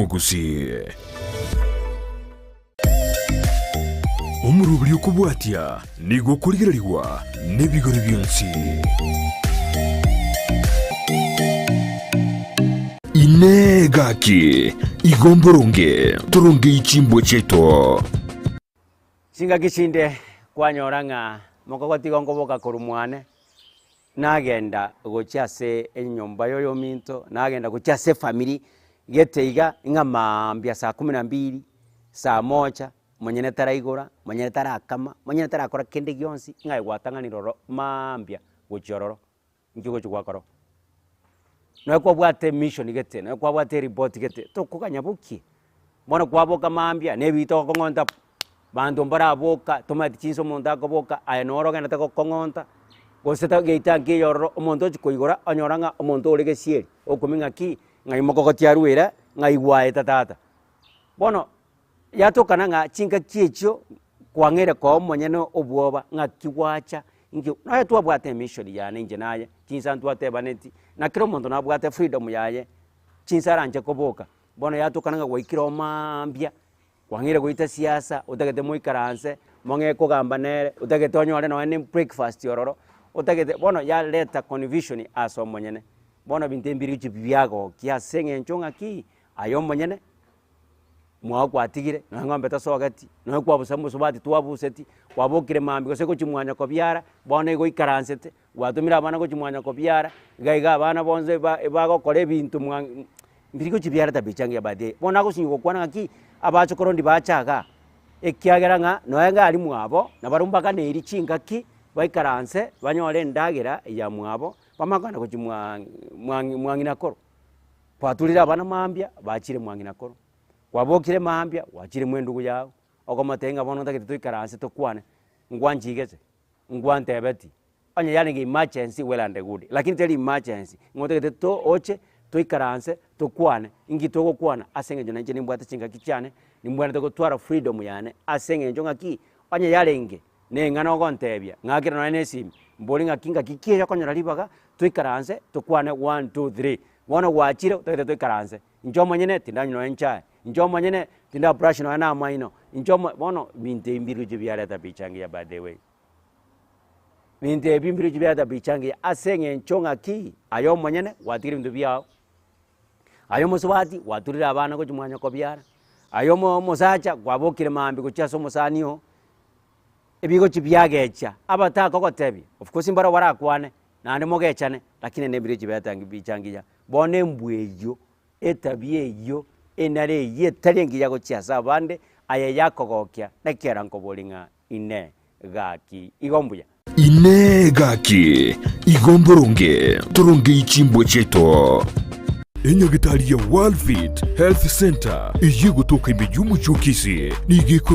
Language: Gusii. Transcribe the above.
y'Omogusii. Omoroberi okobwatia nigo okorigererigwa nebigori bionsi. Inee gaki, igo mboronge torongei chimbwa chiaito? Chingaki chinde kwanyora ng'a mokogoti igo nkoboka korwa mwane, nagenda gochia ase enyomba ya oyominto, nagenda gochia ase efamiri gete iga, ng'a maambia saa kumi na mbili, saa moja, monyene taraigora, monyene tarakama, monyene tarakora kende gionsi, ng'a aye gwatang'anire ororo maambia gochia ororo, inki ogochia gwakora oo. Nonya kwabwate emission gete, nonya kwabwate eripoti gete, tokoganya bokie. Bono kwaboka mambia, na ebito ogokong'onta pi, banto mbaraboka, tomanyeti chinsa omonto akoboka, aye noro ogendete gokong'onta, gose ta geita nkeiyo ororo, omonto ochia koigora, onyora ng'a omonto ore gesieri, okumia ng'aki, ng'ai mokogoti arwere, ng'ai gwaeta tata. Bono, yatokana ng'a chingaki echio, kwang'eire koa omonyene obwoba ng'aki gwacha, inki, nonya twabwate emission yane inche naye, chinsa ntwatebaneti, na kera omonto nabwate freedom yaye, chinsa aranche koboka. Bono yatokana ng'a gwaikire oo maambia, kwang'eire goita siasa, otagete moikaranse, mong'ee kogamba nere, otagete onyore nonye na ebreakfast ororo, otagete bono yareta confusion ase omonyene. Bono ebinto ebi mbiri gochia biagokia ase eng'encho ng'aki, aye omonyene, mwao kwatigire, nonye eng'ombe tesogeti, nonye kwabusa mosubati twabuseti, kwabokire mambia gose gochia mwanya kobiara, bono igo oikaransete, Gwatomire abana gochia mwanya kobiara, iga iga abana bonsi ba bagokora ebinto mwa mbiri gochia biara tabia engiya by the way. Bono agosinywa gokwana ng'aki, abachokoro ndibache igaa, ekiagera ng'a nonya iga aria mwabo, nabarabwo mbaganeiri chingaki, baikaranse banyore endagera ya mwabo, bamanye kogenda gochia mwa mwa mwa ng'ina koro. Kwaturire abana mambia, bachire mwa ng'ina koro, kwabokire mambia, gwachire mwa endugu yago, okomotebia ng'a bono ntagete toikaranse tokwane, ngwanchigete. Ngwantebeti, onye yarenge emergency well and good, lakini teri emergency, ng'a otagete to oche toikaranse tokwane, inki togokwana ase eng'encho nainche nimbwate chingaki chiane, nimbwenerete gotwara freedom yane ase eng'encho ng'aki, onye yarenge na eng'ana ogontebia, ng'akere nonye na esimi, mbori ng'aki ngaki ki eye okonyora ribaga, toikaranse tokwane one two three. Bono gwachire otagete toikaranse, inche omonyene tindanywa nonye nechae, inche omonyene tinda brush nonye na amaino, inche omo bono ebinto ebi mbirochio biareta picha engiya by the way. Binto ebi mbirochio biareta picha engiya ase eng'encho ng'aki, aye omonyene gwatigire ebinto biago, aye omosubati gwaturire abana gochia mwanya kobiara, aye omo omosacha kwabokire mambia gochia ase omosani oo, ebigochia biagechia abatakogotebia, of course mbarabwo barakwane, naende mogechane, lakini naende mbirochio biareta picha engiya. Bono embwa eyio Etabia eyio enare eyio etari engiya gochia ase abande, aye yakogokia, naki ere nkoborie ng'a Inee, gaki, igo mbuya? Inee! Gaki, igo mboronge torongei chimbwa chiaito? Enyagitari ya World Fit Health Centre eyio egotoka ime y'omochie o Kisii nigo ekorwa.